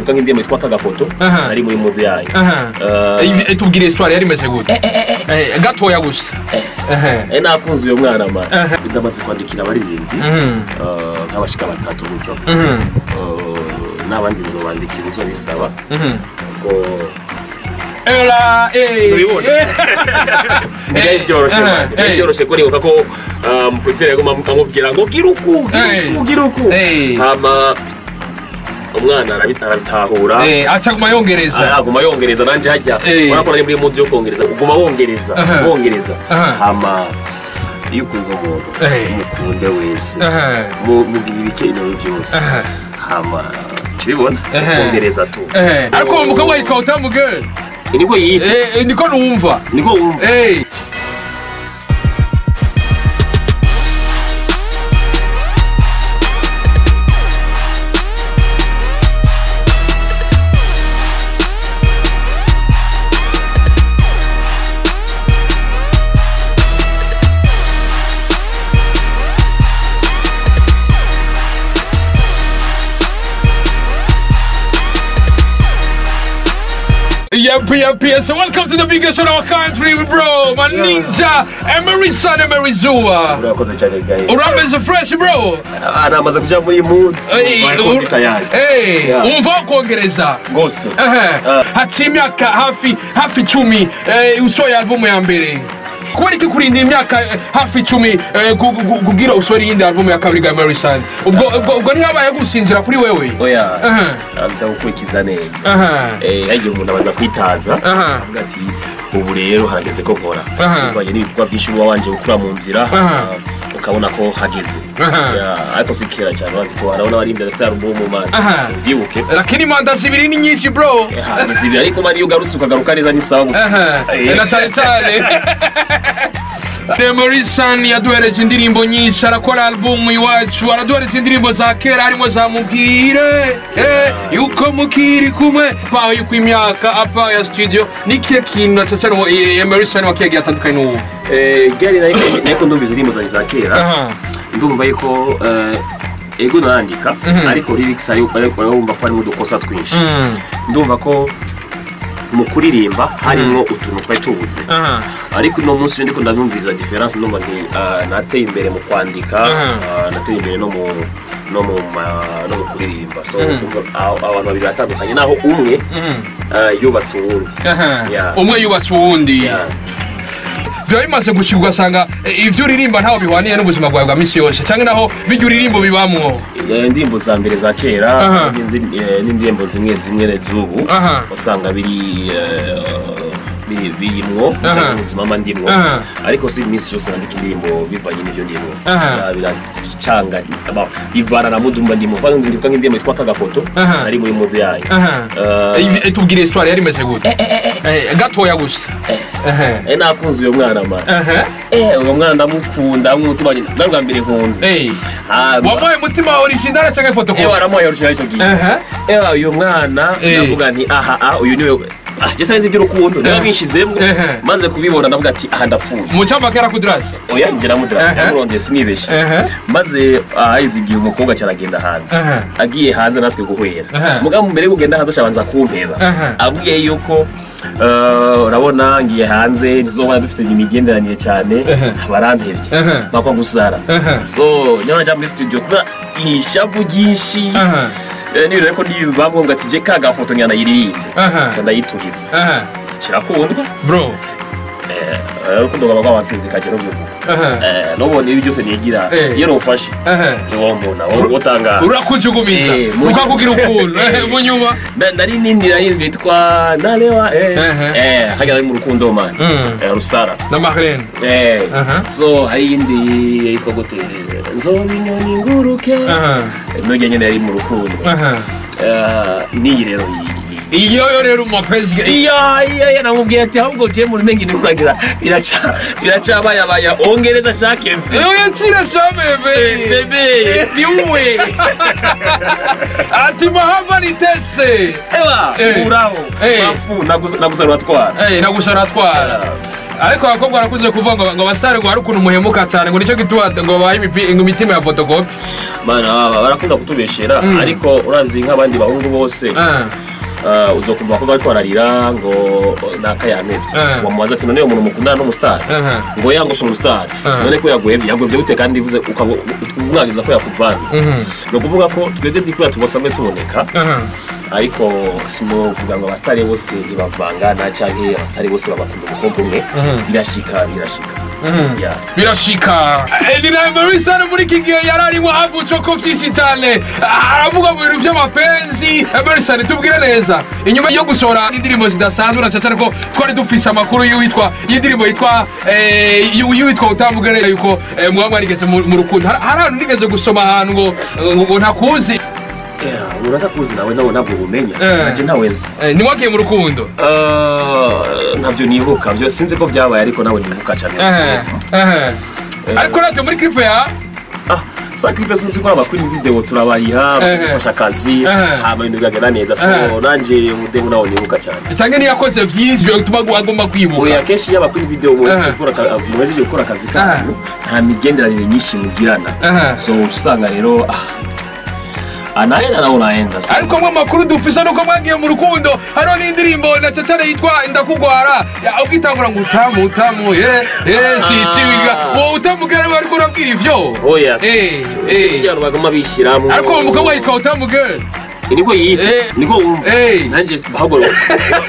Ndibuka nk'indirimbo yitwa Kagafoto, nari muri mood yayo. Tubwire histoire yari imeze gute? Gatoya gusa. Nakunze uyo mwana man. Ndamaze kwandikira abaririmbyi nk'abashika batatu gutyo. N'abandi nzobandikira uzobisaba. Ko Ela ntubibona. Byari byoroshe man. Byari byoroshe ko nibuka ko umuproducteur yaguma amubwira ngo giruku giruku giruku. Hama umwana arabitahura. Aca aguma yongereza. Aguma yongereza nanje hajya. Urabona ko ari muri mood yo kongereza, uguma wongereza, wongereza. Hama iyo ukunze umuntu, umukunde wese. Mugira ibikenewe byose. Hama tubibona kongereza tu. Ariko uwo mukobwa yitwa Utamu Girl. Niko yita. Niko numva. Niko wumva. Yep. So welcome to the biggest show in our country, bro. My ninja, Emery Sun, Emery Zuba. Urakoze cyane gahe. Urameze fresh, bro. Namaze kuja muri mood. Ariko ndi tayari. Umva kongereza. Gose. Haciye imyaka hafi 10 usohoye album ya mbere. Kubera iki kurinda imyaka hafi 10 kugira usohore iyindi album ya kabiri ga Emery Sun? Ubwo ntihabaye gusinzira kuri wewe? Oya. Abita gukurikiza neza. Yagiye umuntu abanza kwitaza avuga ati ubu rero harageze ko nkora. Bivanye n'ibikorwa byinshi uba wanje gukura mu nzira, ukabona ko hageze. Ariko si kera cyane, urazi ko harabona bari imbere afite album man. Ubyibuke. Lakini manda zibiri ni nyinshi bro. Ni zibiri ariko mari iyo ugarutse ukagaruka neza ni sawa gusa. Na cyane cyane. Emery Sun yaduhereje indirimbo nyinshi, arakora album iwacu, araduhereza indirimbo za kera harimo za Mubwire yuko mukiri kumwe paho yuko imyaka apa ya studio. Ni kihe kintu na cyane Emery Sun wakiyagiye atandukanye n'ubu? Gari nayiko ndumva indirimbo zanjye za kera. Ndumva yuko ego nandika ariko lyrics ayo urumva ko harimo udukosa twinshi. Ndumva ko mu kuririmba harimo utuntu twari tubuze. Ariko uno munsi ndiko ndabumviza difference, ndumva nti nateye imbere mu kwandika, nateye imbere no mu kuririmba. So abantu babiri batandukanye naho umwe yubatse uwundi. Umwe yubatse uwundi. Vyo bimaze gushika ugasanga ivyo uririmba ntaho bihwaniye n'ubuzima bwawe bwa misi yose, canke naho bijya uririmbo bibamwo. Indirimbo za mbere za kera n'indirimbo zimwe zimwe z'ubu usanga biri birimwo cyangwa ubuzima mba ndimwo, ariko si iminsi yose nandika indirimbo bivanye n'ibyo ndimwo. Biracanga bivana na mood mba ndimwo. Kwanza ndibuka nk'indirimbo yitwa Kagafoto, nari muri mood yayo. Tubwire histoire yari imeze gute? Gatoya gusa. Nakunze uyo mwana man. Uwo mwana ndamukunda umutima wanjye bwa mbere nkunze. Wamuhaye umutima original cyangwa photocopy? Waramuhaye original icyo gihe. Uyo mwana ndavuga nti aha uyu niwe. Je sinzi iby'urukundo niba binshizemo maze kubibona ndavuga ati aha ndapfuye. Mucamba kera kudraje? Oya njye namudraje namurondeye sinibeshe. Maze aheze igihe umukobwa cyaragenda hanze. Agiye hanze natwe guhwera. Mugabo mbere kugenda hanze ashabanza kumpeba. Abwiye yuko urabona ngiye hanze nizobana dufite imigenderanire cyane barampevye. Bakwa gusara. So niyo najya muri studio kuba ishavu ryinshi. Niba reko ndibamwe ngo ati je kagafoto nyana yiririmbe. Ndayituritse. Kirakundwa bro. Urukundo rwaba rwabansize kagero byuvuga. Nubona ibi byose nigira iyo rufashe. Niwo mbona wowe utanga. Urakujugumiza. Ukakugira ukuntu munyuma. Nari nindi bitwa Nalewa hajya mu rukundo man. Rusara. Na Marlene. So hari indi yitwa gute? Zobinyoni nguruke. Nujye nyene yari mu rukundo. Ni rero Iyo yo rero mapenzi Iya namubwiye ati ahubwo je muri mengi nikuragira biracabayabaya ongereza shake mfe. Oya tsira sha bebe. Bebe ni uwe. Ati mahava nitese. Ewa uraho mafu nagusa uratwara. Nagusa uratwara. Ariko abakobwa barakunze kuvuga ngo abasitari ngo hari ukuntu muhemuka cyane ngo nicyo gituma ngo bahe imitima ya photocopy. Mana barakunda kutubeshera ariko urazi nk'abandi bahungu bose. Uzokumva ko bariko bararira ngo naka yamevye wamubaza ati none umuntu mukundana n'umustar ngo yango si umustar none ko yaguhevye yaguhevye gute kandi bivuze umwagiza ko yakuvanze. No kuvuga ko twebwe ndikubera tubasamwe tuboneka ariko sino kuvuga ngo abastari bose ntibavangana canke abastari bose babakunda umukobwa umwe. Birashika. Birashika. Ni na Emery Sun muri iki gihe yararimo avuzwe ko vyinshi cyane aravuga mu bintu vy'amapenzi. Emery Sun tubwire neza inyuma yo gusohora indirimbo zidasanzwe na cyane ko twari dufise amakuru y'uwitwa y'indirimbo yitwa y'uwitwa utamugere yuko mwaba mwarigeze mu rukundo. Hari ahantu nigeze gusoma ahantu ngo ntakuzi. Uratakuzi nawe ntabwo ubumenya nanje ntawe nzi. Ntiwagiye mu rukundo? Ntabyo nibuka byo sinzi ko byabaye ariko nawe nibuka cyane. Ariko natwe muri clip ya sa clip sinzi ko abakuri video turabayiha bakadufasha akazi hama ibintu bikagenda neza. So nanje umudemu nawe nibuka cyane. Cyangwa niyakoze byinshi bituma agomba kwibuka. Oya kenshi iyo abakuri video muhejeje gukora akazi kanyu nta migenderanire nyinshi mugirana. So usanga rero anaenda na unaenda. Ariko mwe makuru dufise nuko mwagiye mu rukundo hariho n'indirimbo na cyane yitwa ndakugwara ukitangura ngo utamu utamu si wiga wowe utamugera ariko urabwira ivyo. Oya abantu bagoma bishiramo. Ariko umukobwa yitwa utamugera niko yita niko wumva nanje bahagoro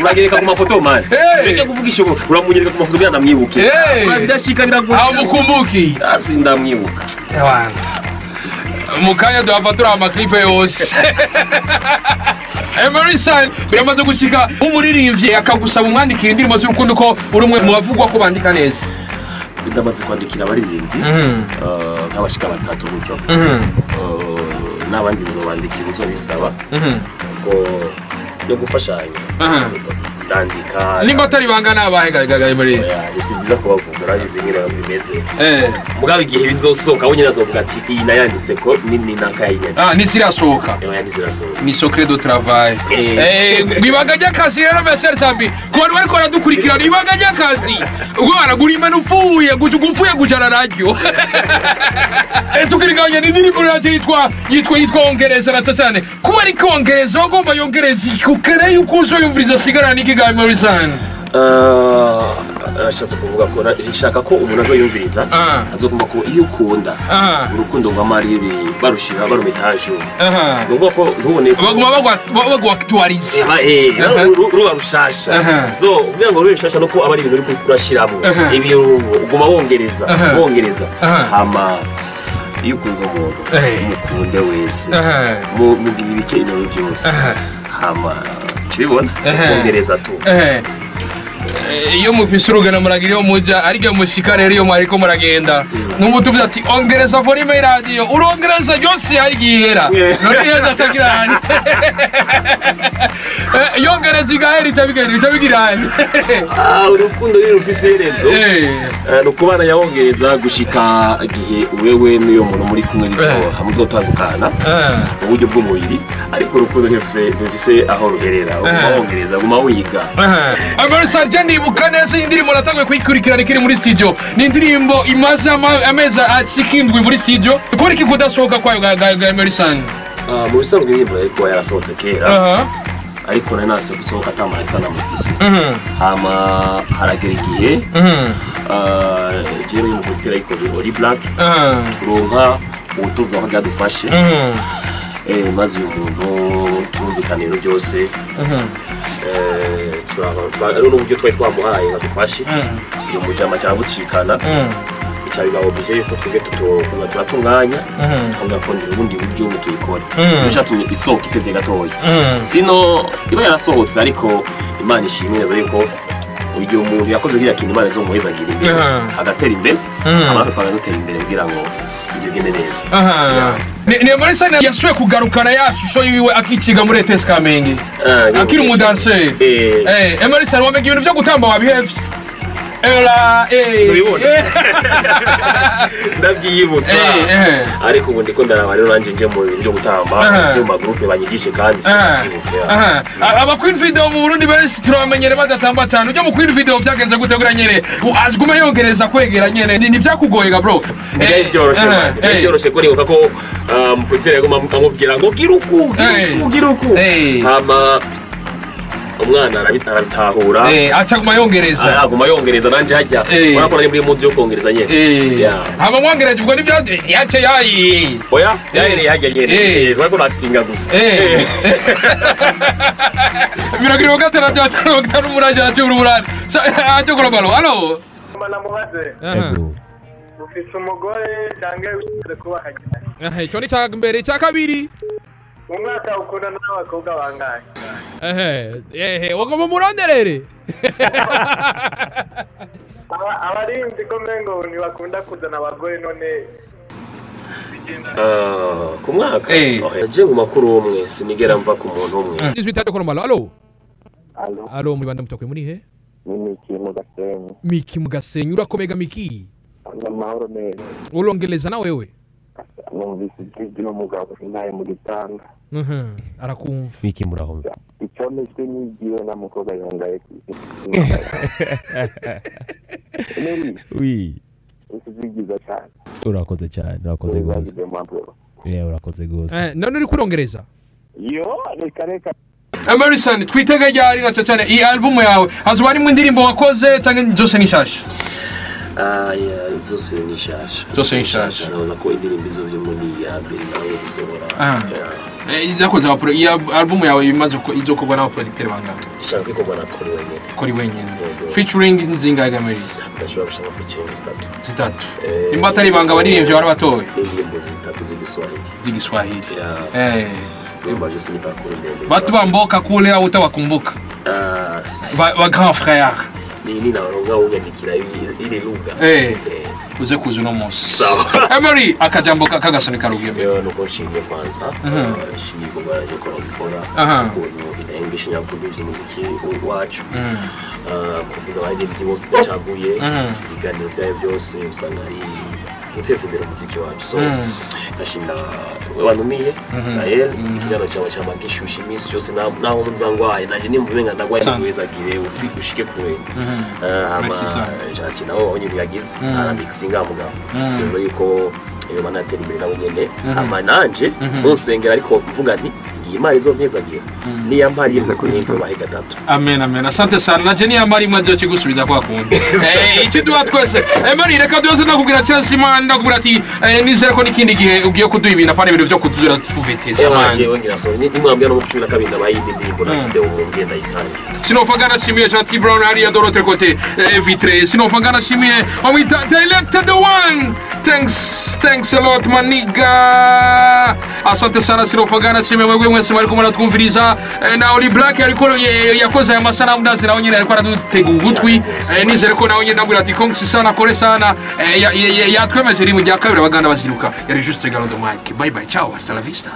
uragereka ku mafoto man reka kuvugisha uramunyereka ku mafoto kugira ndamwibuke. Bidashika biragora aho mukumbuki sindamwibuka. Mukanya duhava turi amaklipe yose. Emery Sun biramaze gushika umuririmbyi akagusaba umwandikira indirimbo z'urukundo ko uri umwe mu bavugwa ko bandika neza. Ndamaze kwandikira abaririmbyi nk'abashika batatu gutyo n'abandi nzobandikira uzobisaba ko yo gufashanya ndandika. Nimba atari banga nabahe gaga Emery? Oya si byiza kubavuga urabizi nyine bimeze. Mugabo igihe bizosohoka we nyine azovuga ati iyi nayanditse ko nini nakayinyandika. Nisirasohoka. Oya nisirasohoka. Ni secret de travail. Ibanga ry'akazi rero Marcel Sambi ku bantu bariko baradukurikirana ibanga ry'akazi ubwo gurima nupfuye gupfuye gujana naryo. Tukiriganya n'indirimbo yacu yitwa ongereza na cyane kuba ari kongereza ugomba yongereza kukere yuko uzoyumviriza sigara niki ga Emery Sun. Ashatse kuvuga ko nshaka ko umuntu azoyumviriza azokumva ko iyo ukunda urukundo rw'amariri barushira barumitaje nuvuga ko ntubone baguma bagwa actualize ruba rushasha. So kugira ngo rube rushasha nuko aba ari ibintu uri kurashiramo ibirungo uguma wongereza hama iyo ukunze umuntu umukunde wese mubwira ibikenewe byose hama tubibona wongereza tu. Iyo mufise urugano muragira iyo muja ariko mushika rero iyo mwariko muragenda n'ubu tuvuze ati ongereza volume radio urongereza yose hari gihera none yeza atakirani yongereza igahera itabigenda itabigirani. Urukundo rero rufise iherezo nukubana yawongereza gushika igihe wewe n'uyo muntu muri kumwe bizoha muzotandukana mu buryo bw'umubiri ariko urukundo ntirufise aho ruherera uguma wongereza guma wiga. Emery Sun ndibuka neza indirimbo natanguye kuyikurikirana ikiri muri studio ni indirimbo imaze amezi ashika muri studio kubera iki kudasohoka kwayo ga Emery Sun? Mu bisanzwe indirimbo yariko yarasohotse kera ariko nari nase gusohoka atamaye sana mufise hama haragera igihe jewe y'umukuru yayikoze Oli Black turonka ubutuvuga ko byadufashe maze uyu muntu turumvikana ibintu byose ari n'uburyo twari twamuhaye ngo adufashe iyo mujama cyabucikana bica biba obligé yuko twebwe turata umwanya twongera kurondera ubundi buryo ngo tuyikore nico catumye isohoka itevye gatoya sino iba yarasohotse ariko Imana ishimwe neza yuko uyu muntu yakoze kiriya kintu Imana izomuhezagira imbere agatera imbere abantu twagenda dutera imbere kugira ngo kugira ugende neza. Aha. Ni Emerson yasuye kugarukana ya shusho yiwe akikiga muri ETS Kamenge. Akiri umudanseri. Emerson wamenye ibintu byo gutamba wabihevye. Ela ndabyiyibutsa. Ariko ubu ndiko ndaraba rero nanje nje mu bintu byo gutamba, nje mu magroupe banyigishe kandi sinabyibuke. Aba Queen Video mu Burundi benshi turabamenyere badatamba cyane. Ujya mu Queen Video vyagenze gute kugira nyene azigume yongereza kwegera nyene ni vyakugoye ga bro? Byari byoroshe man, byari byoroshe ko nibuka ko umuproducteur yaguma amubwira ngo giruku giruku giruku, hama umwana arabitahura, acaguma yongereza, aguma yongereza nanje hajya urakora ni muri mood yo kongereza nyene. Hama mwongereje ubwo nivyo yace yayi oya yahereye hajya nyene twari ko actinga gusa. 76 58 8 ajo global. Allo namubaze ufise umugore cyangwa ufise kuba hajya? Icyo ni cya mbere. Cya kabiri, umwaka ukunda n'abakobwa bangahe? Wagomba muronderere. Abarinzi ko mengo ntibakunda kuzana abagore none ku mwaka je mu makuru umwe sinigera mva ku muntu umwe. Allo allo, muri banda mutokwe muri he? Ni Miki mu Gasenyi. Miki mu Gasenyi, urakomega Miki? Amahoro neza. Urongereza na wewe? Numvise ijwi ry'umugabo naye mu gitanda. Arakumva. Miki murahomba. Icyo nijwi nigiwe na mukobwa yongaye. Oui. Ijwi ryiza cyane. Urakoze cyane, urakoze gose. Urakoze gose. None uri kurongereza? Yo, reka reka. Emerson twitege ryari na cyane iyi album yawe hazoba harimo indirimbo wakoze cyangwa zose ni nshasha? Zose ni nshasha. Zose ni nshasha. Nabaza ko indirimbo izovyo muri ya mbere nawe gusohora. Izakoze iyi album yawe imaze ko izokorwa n'aba producteur bangana? Ishaka kwikorwa na Kori wenyene. Kori wenyene. Featuring Nzinga Gameri. Ndashobora gushaka featuring zitatu. Imba atari banga abaririmbyi bari batoye. Indirimbo zitatu z'igiswahili. Z'igiswahili. Batu bamboka kule au utawakumbuka? Wa grand frère. Ni naronga unyandikira ile lugha. Uze kuza uno munsi. Sawa. Emery akajambo kagasoni karugiye. Yo nuko nshimye kwanza. Nshimye kuba yuko bikora. Ukuntu bidengesha nyakuduza umuziki wacu. Kuvuza abaririmbyi bose ndacaguye. Ibiganiro byayo byose usanga ari guteza imbere umuziki wacu. So ndashimira wantumiye Gael, ikiganiro cyawe cyama gishushe iminsi yose naho nzangwaye naje nimba umenga ndagwaye nigwezagire ushike kure. Hama jati nawe wabonye byagize aramixinga mugabo nzo yuko iyo manatera imbere nabo nyene. Hama nanje munsengera ariko mvuga nti igihe Imana izompezagira niya mpari nzobahe gatatu. Amen amen. Asante sana. Naje niya mpari imwe nzo kigusubiza kwa kundi. Iki duha twese. Emery reka duze ndakubwira Chelsea man ndakubwira ati nizere ko nikindi gihe ugiye kuduha ibintu apana ibintu byo kutuzura tuvitiza man. Jewe ngira so ni mwambya no mu 12 ndabaye indi ndirimbo na video mu ngenda yitangiye. Sinofagana shimiye Jackie Brown hariya de l'autre côté vitré. Sinofagana shimiye wamwita Director the One. Thanks a lot maniga. Asante sana Sinofagana shimiye mwebwe mwese mwari kumara twumviriza na Oli Black ariko yakoze aya masanamu ndazi nawe nyine ariko aradutega ugutwi. Nizere ko nawe nyine ndabwira ati kongs sana kore sana yatwemeje rimwe rya kabiri abaganda baziruka. Yari juste Galo de Mike. Bye bye, ciao, hasta la vista.